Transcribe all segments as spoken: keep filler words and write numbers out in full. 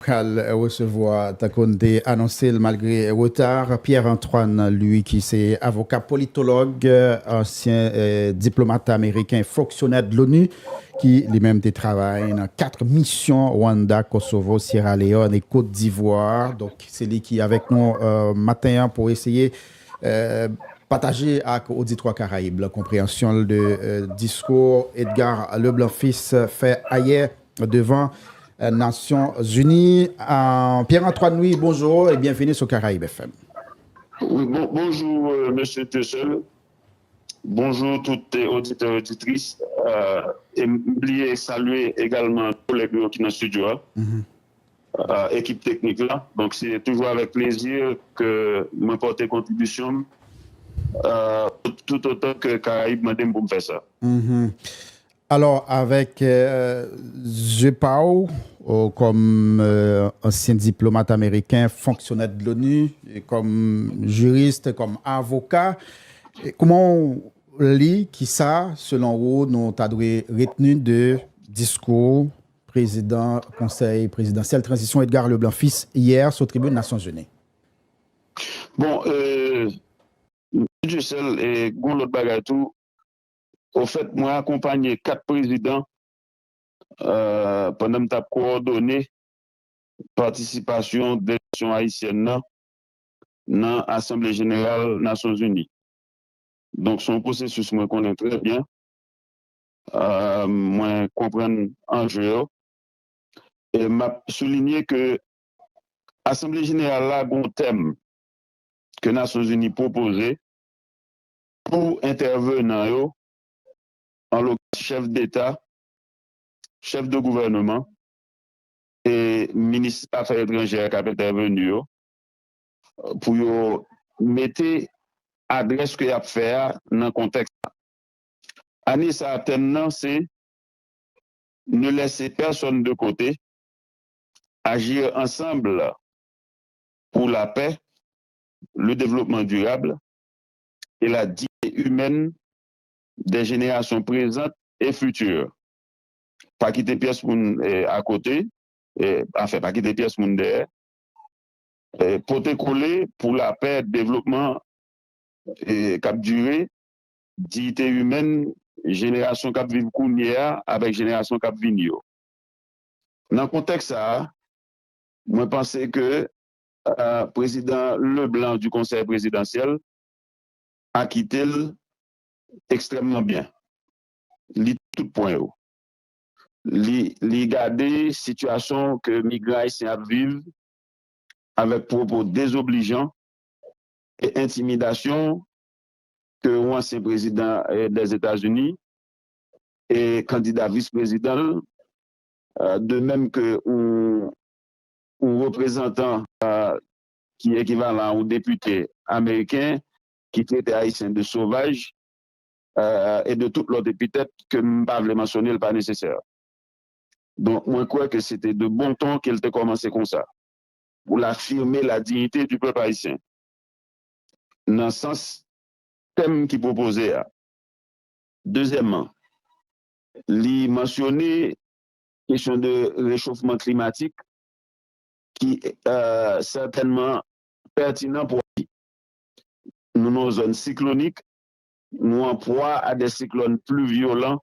k al resevwa, tankou n te anonse l malgre reta, Pierre Antoine Louis, ki se avoka, politològ, ansyen, eh, diplomat ameriken, fonksyonè de l'ONU, ki li menm te travay nan kat misyon, Rwanda, Kosovo, Sierra Leone e Kot Divwa. Donk, se li ki avèk nou, eh, maten an pou eseye, eh, pataje ak oditwa Karayib la konpreyansyon l de, eh, diskou Edgar Leblanc Fils fè ayè devan, eh, Nasyon Zini. Ah, Pierre Antoine Louis, bonjou e byenveni sou Karayib F M. Wi, bon, bonjou, eh, mesye Dieuseul. Bonjou tout, eh, oditè, oditris. Eh, e m bliye salye egalman kolèg yo ki nan estidyo a, eh, ekip teknik la. Donk, se toujou avèk plezi ke mwen pote kontribisyon m, eh, tout, tout otan ke Karayib mande m pou m fè sa. Alò, avèk, eh, zye pa w, o, kòm, eh, ansyen diplomat ameriken, fonksyonè de l'ONU, e kòm jiris, kòm avoka, e kòman w li, kisa, selon ou, nou ta dwe retni de diskou prezidan Konsèy Prezidansyèl Tranzisyon Edgar Leblanc Fils yè sou tribin Nasyonzini? Bon, eh, Dieuseul, e gon lòt bagay tou. Ofèt, mwen akonpanye kat prezidan, eh, pandan m t ap kowòdone patisipasyon delegasyon ayisyèn nan nan Asanble Jeneral Nasyonzini. Donk, se yon pwosesis mwen konnen trè byen. Eh, mwen konprann anje yo. E m ap soulinye ke Asanble Jeneral la gon tèm ke Nasyonzini pwopoze pou entèvenan yo, an lòkirans chèf deta, chèf de gouvèneman e minis afè etranjè k ap entèveni yo, pou yo mete adrès ke y ap fè a nan kontèks la. Ane sa a, tèm nan se Ne laissez personne de côté, agir ensemble pour la paix, le développement durable et la dignité humaine des générations présentes et futures. Pa kite pyès moun, eh, akote, eh, anfen, pa kite pyès moun dèyè. Eh, pote kole pou lapè, devlopman, eh, k ap dire, diyite imèn, jenerasyon k ap viv kounye a avèk jenerasyon k ap vini yo. Nan kontèks sa a, mwen panse ke, eh, prezidan Leblanc du Conseil Présidentiel akite l ekstrèmman byen. Li tout pwen yo. Li, li gade sitiyasyon ke migran ayisyen ap viv avèk pwopo dezoblijan e entimidasyon ke yon ansyen prezidan, eh, Dèzetazini e kandida vis prezidan l, eh, de menm ke yon, yon reprezantan, eh, ki ekivalan a yon depite ameriken ki trete Ayisyen de sovaj, eh, e de tout lòt epitèt ke m pa vle mansyone, l pa nesesè. Donk, mwen kwè ke se te de bon ton ke l te kòmanse konsa, pou l afime la dignité du peuple haïtien, nan sans tèm ki pwopoze a. Dezyèmman, li mansyone kesyon de rechofman klimatik ki, eh, sètènman pètinan pou Ayiti. Nou nan yon zòn siklonik, nou an pwa a de siklòn pli vyolan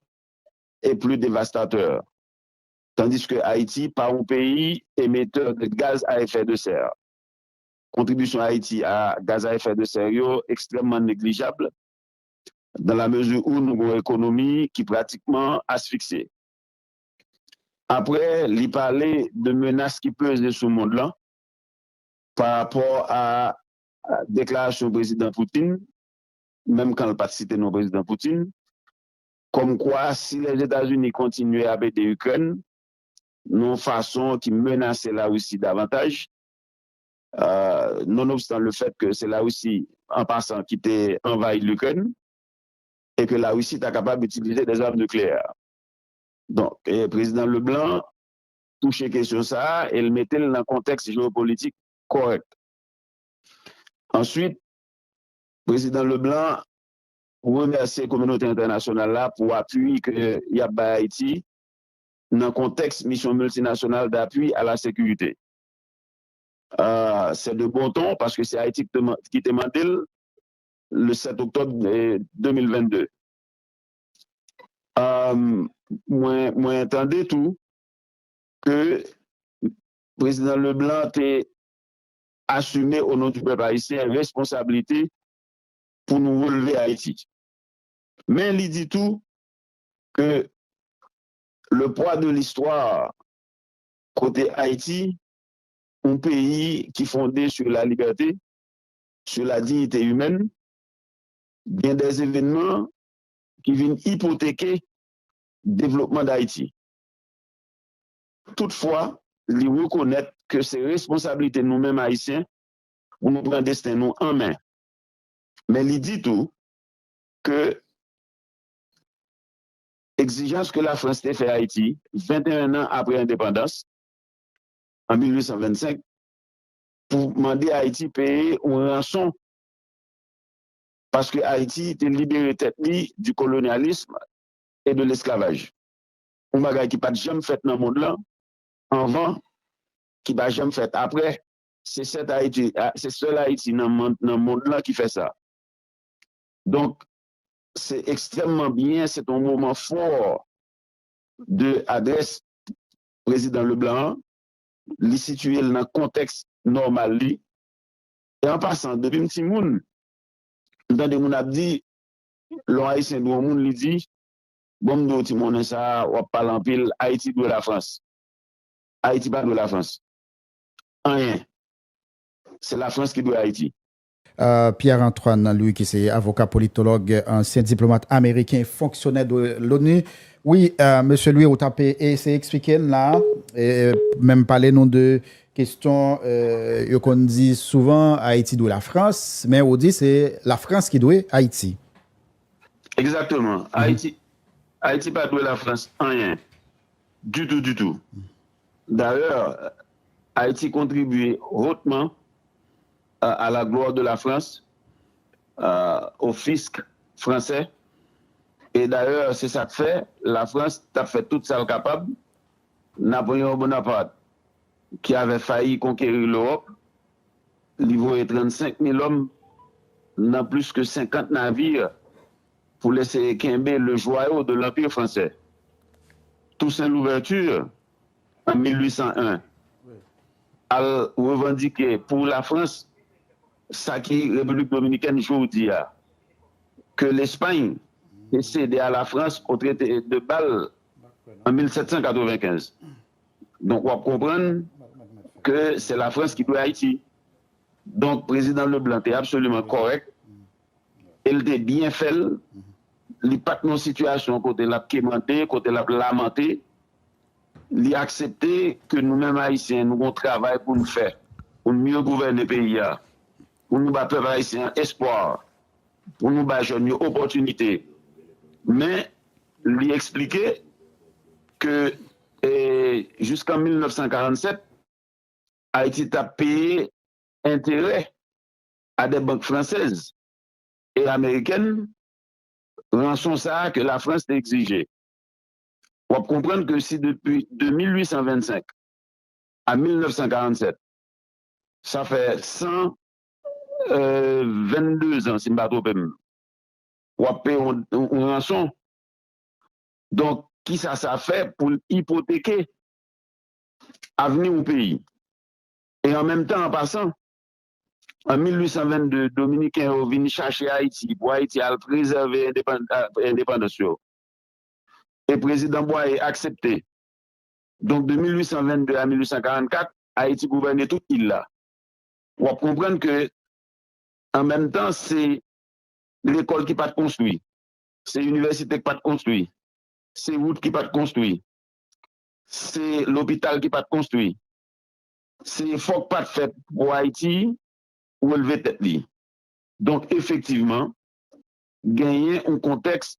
e pli devastatè. Tandis que Haïti pa yon peyi emetè de gaz a efè de sè. Kontribisyon Ayiti a gaz a efè de sè yo ekstrèmman neglijab, dans la mesure où nou gen yon ekonomi ki pratikman asfiksye. Apre, li pale de menas ki peze sou mond lan pa rapò a, a deklarasyon prezidan Putin, menm kan l pa t site non prezidan Putin, kòmkwa si Lèzetazini kontinye ap ede Ikrèn nan yon fason ki menase Larisi davantaj, euh, nonobstan le fèt ke se Larisi, an pasan, ki te anvayi Likrèn, e ke Larisi ta kapab itilize dèzam nikleyè. Donk, e, prezidan Leblanc touche kesyon sa a e l mete l nan kontèks jewopolitik kòrèk. Answit, prezidan Leblanc remèsye kominote entènasyonal la pou apui ke y ap bay Ayiti nan kontèks misyon miltinasyonal d'appui à la sécurité. Euh, c'est de bon ton, paske se Ayiti ki te man- ki te mande l le sept octobre, euh, deux mille vingt-deux. Euh, mwen, mwen tande tou ke prezidan Leblanc te asime o non di pèp ayisyen responsablite pou nou releve Ayiti. Men li di tou ke le poids de l'histoire kote Ayiti, yon peyi ki fonde sur la liberté, sur la dignité humaine, gen des événements ki vin ipoteke devlopman Dayiti. Toutfwa, li rekonèt ke se responsablite nou menm Ayisyen pou nou pran desten nou an men. Men li di tou ke egzijans ke Lafrans te fè Ayiti venteyen an apre endepandans, an mil uit san vennsenk, pou mande Ayiti peye yon ranson, paske Ayiti te libere tèt li du colonialisme et de l'esclavage. Yon bagay ki pa t janm fèt nan mond lan anvan, ki pa janm fèt apre. Se sèl Ayiti, a- se sèl Ayiti nan mond, nan mond lan ki fè sa. Donk, se ekstrèmman byen, se yon moman fò de adrès prezidan Leblanc an. Li sitiye l nan kontèks nòmal li. E an pasan, depi m timoun, m tande moun ap di, lè yon Ayisyen di yon moun, li di, bon, m di w timoun sa a, w ap pale anpil, Ayiti dwe Lafrans. Ayiti pa dwe Lafrans anyen. Se Lafrans ki dwe Ayiti. Euh, Pierre Antoine Louis, ki se avoka, politològ, ansyen diplomat ameriken, fonksyonè de l'ONU. Wi, euh, mesye Louis, ou t ap eseye eksplike n la, e menm pale nou de kesyon, euh, yo konn di souvan Ayiti dwe Lafrans, men ou di se Lafrans ki dwe Ayiti. Egzakteman. Ayiti, Ayiti pa dwe Lafrans anyen. Ditou, ditou. Dayè, Ayiti kontribye hotman à, à la gloire de la France, euh, au fisc français. E dayè, se sa k fè Lafrans t ap fè tout sa l kapab. Napoléon Bonaparte, qui avait failli conquérir l'Europe, li voye trannsenk mil òm nan plis ke senkant navir pou l eseye kenbe le joyau de l'Empire français. Toussaint Louverture, an mil uit san en, al revandike pou Lafrans sa ki Repiblik Dominikèn jodi a, ke Lespay te sede a Lafrans o trete de Bâle an mil sèt san katrevenkenz. Donk, w ap konprann ke se Lafrans ki dwe Ayiti. Donk, prezidan Leblanc te absoliman kòrèk e l te byen fè l. Li pa t nan yon sitiyasyon kote l ap kemante, kote l ap lamante. Li aksepte ke nou menm Ayisyen, nou gen yon travay pou n fè, pou n mye gouvène peyi a, pou nou ba pèp ayisyen an espwa, pou nou ba jèn yo opòtinite. Men, li eksplike ke, e, jiskan mil nèf san karannsèt, Ayiti t ap peye enterè a de bank fransèz e amerikèn, ranson sa a ke Lafrans te egzije. W ap konprann ke si depi de mil uit san vennsenk a mil nèf san karannsèt, sa fè san vennde zan, si m pa twonpe m, w ap peye yon, yon ranson. Donk, kisa sa fè pou l ipoteke avni yon peyi? E an menm tan, an pasan, an mil uit san vennde, Dominiken yo vin chache Ayiti pou Ayiti al prezève endepandans yo. E prezidan Bwaye aksepte. Donk, de mil uit san vennde a mil uit san karannkat, Ayiti gouvène tout il la. W ap konprann ke, an menm tan, se lekòl ki pa t konstwi, se inivèsite ki pa t konstwi, se wout ki pa t konstwi, se lopital ki pa t konstwi, se efò k pa t fèt pou Ayiti relve tèt li. Donk, efektivman, genyen yon kontèks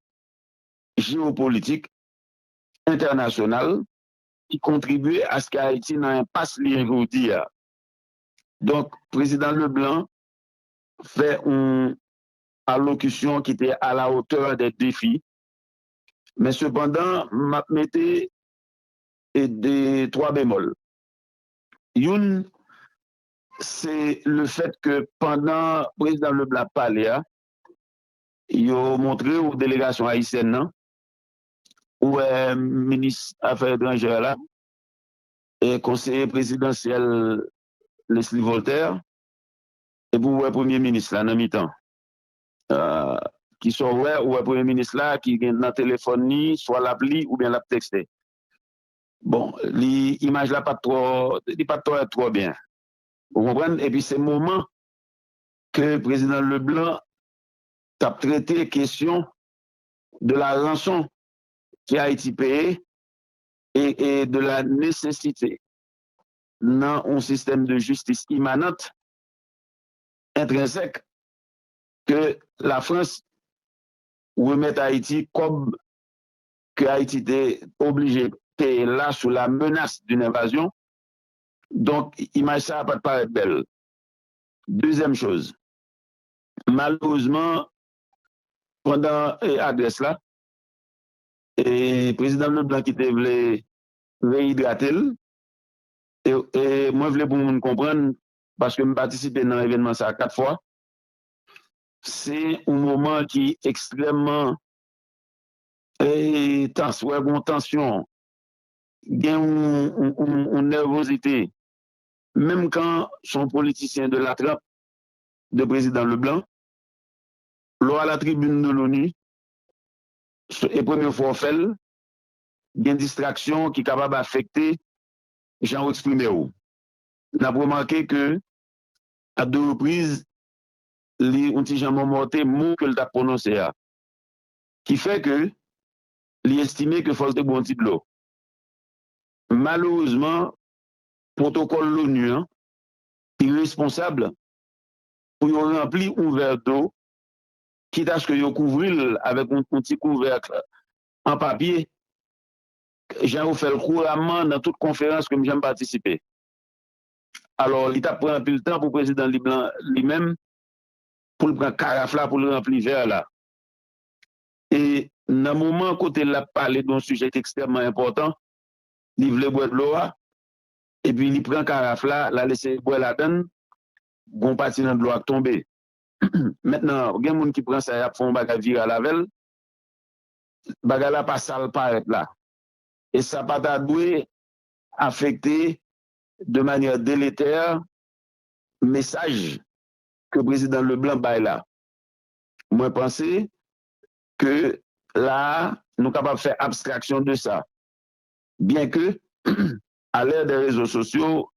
jewopolitik entènasyonal ki kontribye aske Ayiti nan enpas li ye jodi a. Donk, prezidan Leblanc fè yon alokisyon ki te à la hauteur des défis. Men sepandan, m ap mete e de twa bemòl. Youn, se le fèt ke pandan prezidan Leblanc ap pale a, yo montre w delegasyon ayisyèn nan, ou wè minis afè etranjè la, e konseye prezidansyèl Leslie Voltaire, epi w wè premye minis la nan mitan. Ki sa w wè, ou wè premye minis la ki gen nan telefòn li, swa l ap li oubyen l ap tekste. Bon, li, imaj la pa t twò, li pa t twò, twò byen. Ou konprann? Epi se moman ke prezidan Leblanc t ap trete kesyon de la ranson ke Ayiti peye e, e de la nesesite nan yon sistèm de jistis imanant, entrensèk, ke Lafrans remèt Ayiti kòb ke Ayiti te oblije peye la sou la menace d'une invasion. Donk, imaj sa a pa t parèt bèl. Dezyèm choz, malerezman, pandan e, adrès la, e prezidan Leblanc ki te vle reyidrate l, e, e mwen vle pou moun konprann, paske m patisipe nan evènman sa a kat fwa, se yon moman ki ekstrèmman e, tans, wè, gen yon tansyon, gen yon, yon, yon, yon nèvozite. Menm kan se yon politisyen de la trempe de prezidan Leblanc, lè w a la tribune de l'ONU, e premye fwa w fè l, gen distraksyon ki kapab afekte jan w eksprime w. N ap remake ke, à deux reprises, li yon ti jan mòmòte mo ke l t ap pwononse a. Ki fè ke li estime ke fò l te bwè yon ti dlo. Malerezman, pwotokòl l'ONU an, ki responsab pou yo ranpli yon vè dlo, kit aske yo kouvri l avèk yon, yon ti kouvèk an papye, jan yo fè l kouramman nan tout konferans ke m janm patisipe. Alò, li t ap pran anpil tan pou prezidan Leblanc li menm, pou l pran karaf la, pou l ranpli vè la. E nan moman kote l ap pale de yon sijè ki ekstrèmman enpòtan, li vle bwè dlo a, epi li pran karaf la, l al eseye bwè ladan l, gon pati nan dlo a k tonbe. Mentnan, gen moun ki pran sa, y ap fè yon bagay viral avè l, bagay la pa sa l parèt la. E sa pa ta dwe afekte de manyè deletè mesaj ke prezidan Leblanc bay la. Mwen panse ke la a, nou kapab fè abstraksyon de sa. Byenke, à l'ère des réseaux sociaux,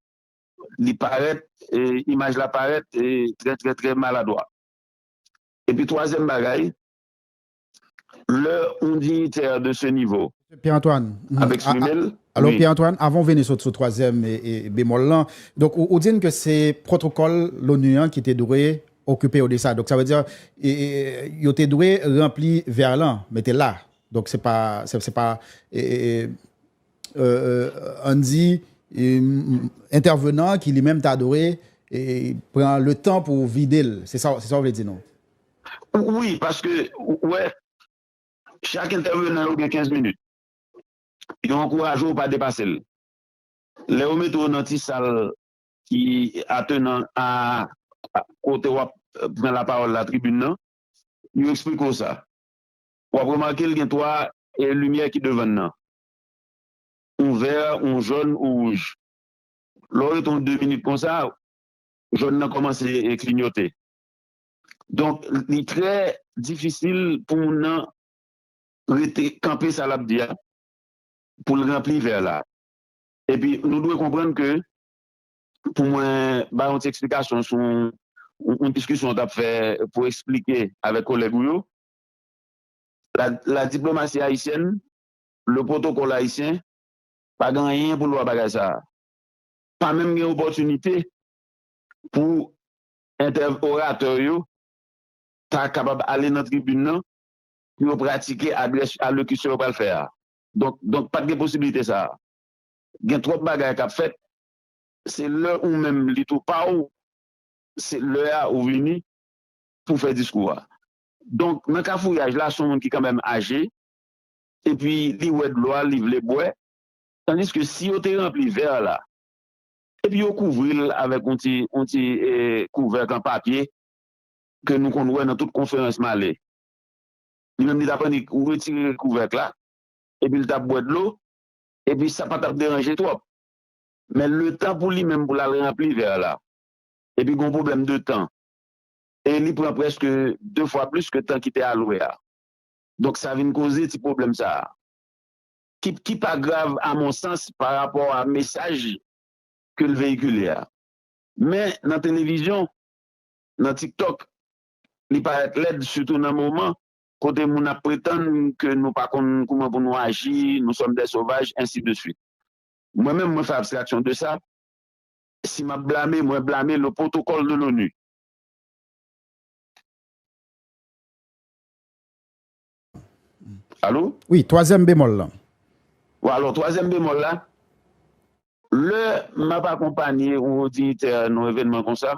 li parèt, e, imaj la parèt, e, trè, trè, trè maladwa. Epi twazyèm bagay, lè yon dignitaire de ce niveau Pierre Antoine, ap eksprime l. Alò, Pierre Antoine, avan w vini sou, sou twazyèm e, e, bemòl lan, donk, ou, ou di n ke se pwotokòl l'ONU an ki te dwe okipe yo de sa. Donk, sa vle di, e, e, yo te dwe ranpli vè lan, mete la. Donk, se pa, se, se pa, e, e, e, e, ann di, e, entèvenan ki li menm ta dwe, e, pran le tan pou vide l. Se sa, se sa w vle di nou? Wi, paske, ou wè, chak entèvenan yo gen kenz minit. Yo ankouraje w pa depase l. Lè yo mete w nan ti sal ki atenan a, a kote w ap pran lapawòl la, tribin nan, yo eksplike w sa. W ap remake l gen twa, e, limyè ki devan l nan. Yon vè, yon jòn, yon wouj. Lè w rete yon de minit konsa, jòn nan kòmanse, e, klinyote. Donk, li trè difisil pou moun nan rete kanpe sa l ap di a, pou l ranpli vè la. Epi, nou dwe konprann ke, pou mwen bay yon ti eksplikasyon sou yon, yon diskisyon w t ap fè pou eksplike avèk kolèg ou yo, la, la diplomasi ayisyèn, le protocole haïtien, pa gen anyen pou l wè bagay sa a. Pa menm gen opòtinite pou entè-, oratè yo ta kapab ale nan tribin nan pou yo pratike adrès, alokisyon yo pral fè a. Donk, donk, pa t gen posibilite sa a. Gen twòp bagay k ap fèt. Se lè ou menm li tou pa w, se lè a ou vini pou fè diskou a. Donk, nan kafouyaj la, se yon moun ki kanmenm aje, epi li wè dlo a, li vle bwè. Tandiske si yo te ranpli vè la, epi yo kouvri l avèk yon ti, yon ti eh, kouvèk an papye ke nou konn wè nan tout konferans m ale. Li menm li t ap annik retire kouvèk la, epi l t ap bwè dlo, epi sa pa t ap deranje twòp. Men letan pou li menm pou l al ranpli vè la, epi gen yon pwoblèm de tan, e li pran prèske de fwa plis ke tan ki te alwe a. Donk sa vin koze ti pwoblèm sa a. Ki, ki pa grav a mon sans pa rapò a mesaj ke l veyikile a. Men nan televizyon, nan TikTok, li parèt lèd, sitou nan moman kote moun ap pretann ke nou pa konn kouman pou nou aji, nous sommes des sauvages, ainsi de suite. Mwen menm, mwen fè abstraksyon de sa. Si m ap blame, mwen blame le protocole de l'ONU. Alo? Wi, twazyèm bemòl lan. Wi, alò, twazyèm bemòl la, lè m ap akonpanye yon diyitè nan yon evènman konsa,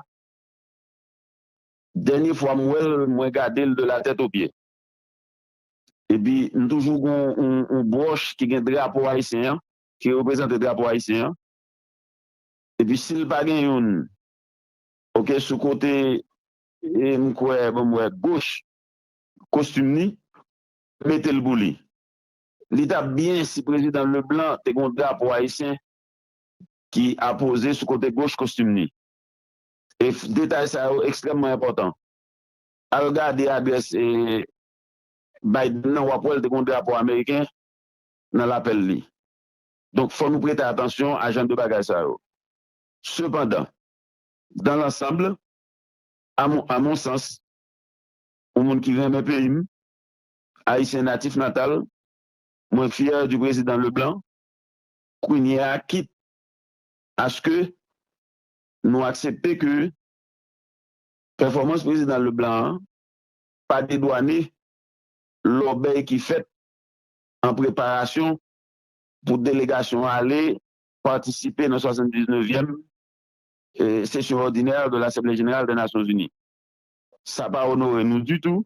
dènye fwa m wè l, mwen gade l de la tèt o pye. Epi, m toujou gen yon, yon bwòch ki gen drapo ayisyen an, ki reprezante drapo ayisyen an. Epi, si l pa gen youn, oke, sou kote, e, m kwè, bon, m wè goch kostim li, mete l pou li. Li t ap byen si prezidan Leblanc te gen yon drapo ayisyen ki apoze sou kote goch kostim li. E detay sa yo ekstrèmman enpòtan. Al gade adrès e, Biden nan, w ap wè l te gen yon drapo ameriken nan lapèl li. Donk, fò nou prete atansyon a jan de bagay sa yo. Sepandan, dans l'ensemble, à mon, à mon sens, yon moun ki renmen peyi m, ayisyen natif natal, mwen fyè di prezidan Leblanc, kounye a, kit aske nou aksepte ke pèfòmans prezidan Leblanc an pa dedwane lòbèy ki fèt an preparasyon pou delegasyon ale patisipe nan swasanndiznèvyèm eh, session ordinaire de l'Assemblée Générale des Nations Unies. Sa pa onore nou ditou.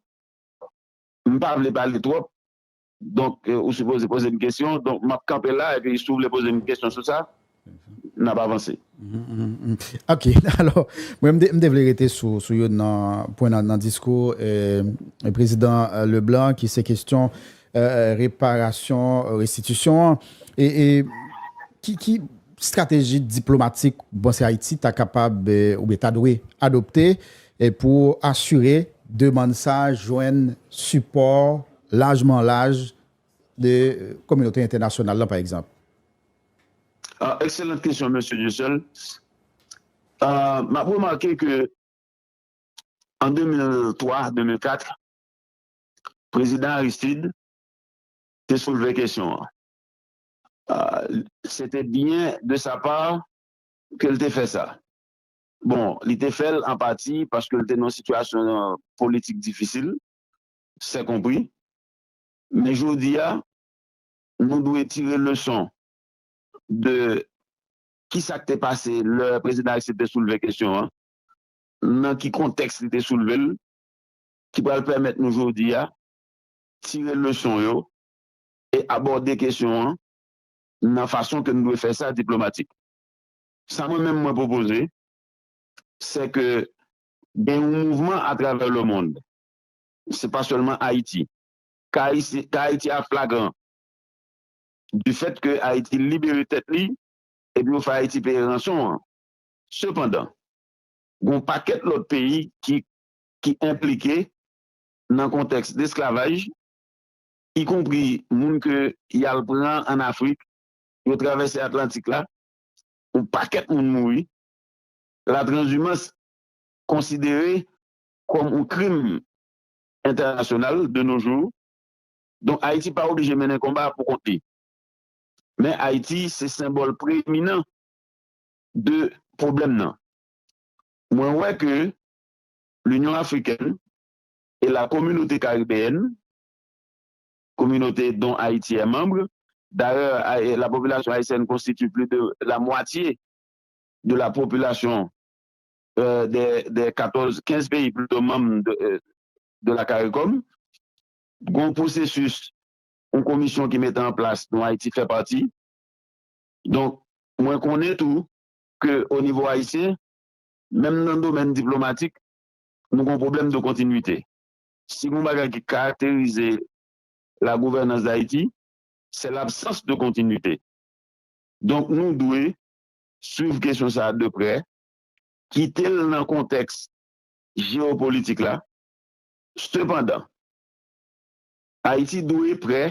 M pa vle pale twòp. Donk, eh, ou sipoze poze m kesyon. Donk, m ap kanpe la, epi si w vle poze m kesyon sou sa, n ap avanse. Ok, alò, mwen m te vle rete sou youn nan pwen nan diskou prezidan Leblanc ki se kesyon reparasyon, restitisyon an. E ki strateji diplomatik ou panse Ayiti ta kapab oubyen ta dwe adopte pou asire demann sa a jwenn sipò lajman laj de kominote entènasyonal la, pa egzanp? Excellente question, Monsieur Dieuseul. M ap remake ke an de mil twa, de mil kat, prezidan Aristide te soulve kesyon an. Se te byen de sa pa ke l te fè sa. Bon, li te fè l an pati paske l te nan yon sitiyasyon politik difisil, c'est compris. Men jodi a, nou dwe tire leson de kisa k te pase lè prezidan Aristide te soulve kesyon an, nan ki kontèks li te soulve l, ki pral pèmèt nou jodi a tire leson yo e abòde kesyon an nan fason ke nou dwe fè sa diplomatik. Sa mwen menm mwen pwopoze, se ke gen yon mouvman atravè lemond, se pa sèlman Ayiti. Ka Ayiti a flagran, du fait que Ayiti libere tèt li, epi yo fè Ayiti peye ranson an. Sepandan, gen yon pakèt lòt peyi ki ki enplike nan kontèks desklavaj, ikonpri moun ke y al pran ann Afrik, yo travèse Atlantik la, yon pakèt moun mouri, latranzimans konsidere kòm yon krim entènasyonal de nos jours. Donk, Ayiti pa oblije mennen konba a pou kont li. Men Ayiti se senbòl preminan de pwoblèm nan. Mwen wè ke l'Union africaine et la communauté caribéenne, communauté dont Haïti est membre, d'ailleurs, la population haïtienne constitue plus de la moitié de la population euh, des, des quatorze, quinze pays plutôt membres de, euh, de la CARICOM. Gon pwosesis, yon komisyon ki mete an plas dont Ayiti fè pati. Donk, mwen konnen tou ke o nivo ayisyen, menm nan domèn diplomatik, nou gen yon pwoblèm de kontinwite. Si gen yon bagay ki karakterize la gouvènans Dayiti, se labsans de kontinwite. Donk, nou dwe swiv kesyon sa a de prè, kite l nan kontèks jewopolitik la. Sepandan, Ayiti dwe prè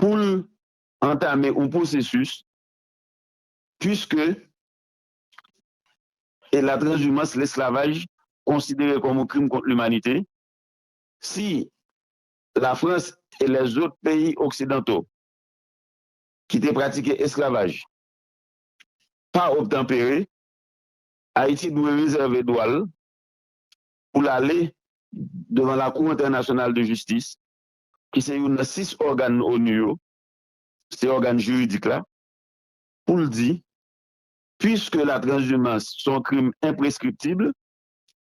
pou l antame yon pwosesis, puiske e la transhumance, lesklavaj, konsidere kòm yon krim kont limanite, si la France et les autres pays occidentaux ki te pratike esklavaj pa obtanpere, Ayiti dwe rezève dwa l pou l ale devan la Cour Internationale de Justice, ki se youn nan sis ògàn onu yo, se ògàn jiridik la, pou l di, puiske la transhumance se yon krim enpreskriptib,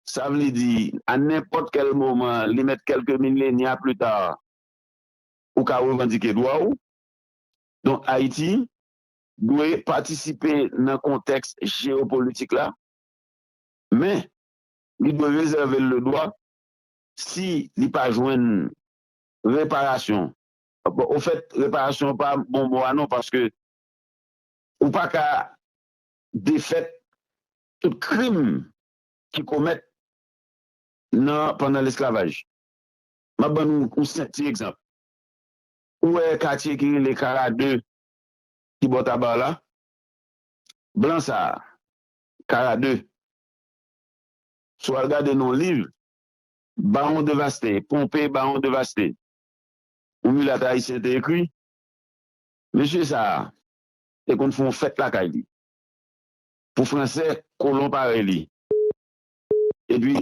sa vle di, a nenpòt kèl moman, li mèt kèlke milenia pli ta, ou ka revandike dwa w. Donk, Ayiti dwe patisipe nan kontèks jewopolitik la, men li dwe rezève l le dwa, si li pa jwenn reparasyon. Bon, ofèt, reparasyon pa bon mo a non, paske ou pa ka defèt tout krim ki komèt nan, pandan lesklavaj. M ap ban nou yon senp ti egzanp. Ou wè katye ki rele Kara de ki bò Taba la? Blan sa a, Kara de. Si w al gade nan yon liv, Baron Devaste, Pompée Baron Devaste, yon milat ayisyen te ekri, mesye sa a te konn fè yon fèt lakay li pou fransè kolon parèy li. Epi,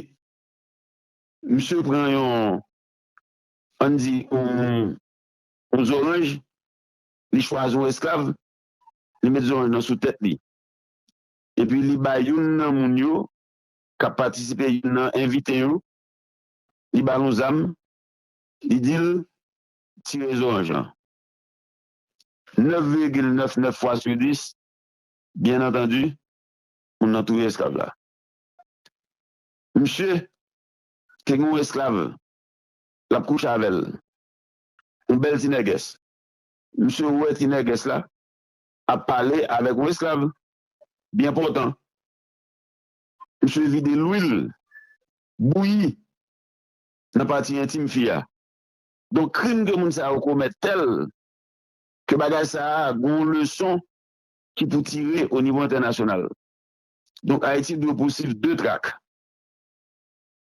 misye pran yon, ann di, yon, yon zoranj, li chwazi yon esklav, li met zoranj nan sou tèt li. Epi li bay youn nan moun yo k ap patisipe, youn nan envite yo, li ba l yon zam, li di l tire zoranj lan. Nèf vigil nèf nèf fwa sou dis, byen antandi, moun nan touye esklav la. Misye te gen yon esklav, l ap kouche avè l. Yon bèl ti nègès. Misye wè ti nègès la ap pale avèk yon esklav byen pòtan. Misye vide lwil bouyi nan pati entim fi a. Donk, krim ke moun sa yo komèt tèl ke bagay sa a gen yon leson ki pou tire o nivo entènasyonal. Donk, Ayiti dwe pousuiv de trak.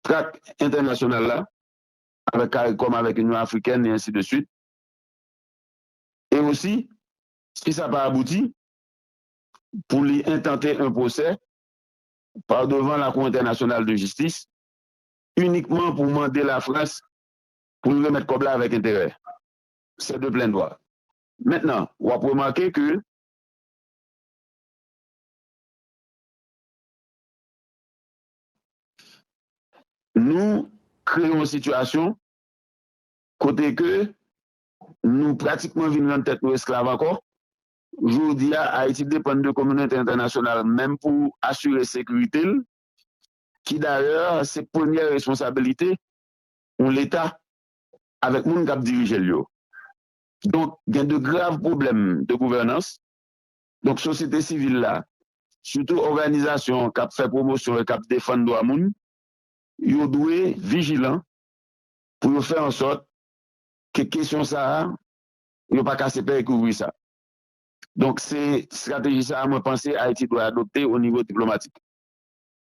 Trak entènasyonal la, avèk CARICOM, avèk Inyon Afrikèn, e ensi de swit. E osi, si sa pa abouti, pou li entante yon pwosè pa devan la Cour Internationale de Justice, inikman pou mande Lafrans pou l remèt kòb la avèk enterè. Se de plen dwa. Mentnan, w ap remake ke nou kreye yon sitiyasyon kote ke nou pratikman vin rann tèt nou esklav ankò. Jodi a, Ayiti depann de kominote entènasyonal menm pou asire sekirite l, ki dayè se premyè responsabilite yon Leta avèk moun k ap dirije l yo. Donk, gen de grav pwoblèm de gouvènans. Donk, sosyete sivil la, sitou òganizasyon k ap fè pwomosyon e k ap defann dwa moun, yo dwe vijilan pou yo fè an sòt ke kesyon sa a, yo pa kase pè e kouvri sa. Donk, se estrateji sa a mwen panse Ayiti dwe adopte o nivo diplomatik.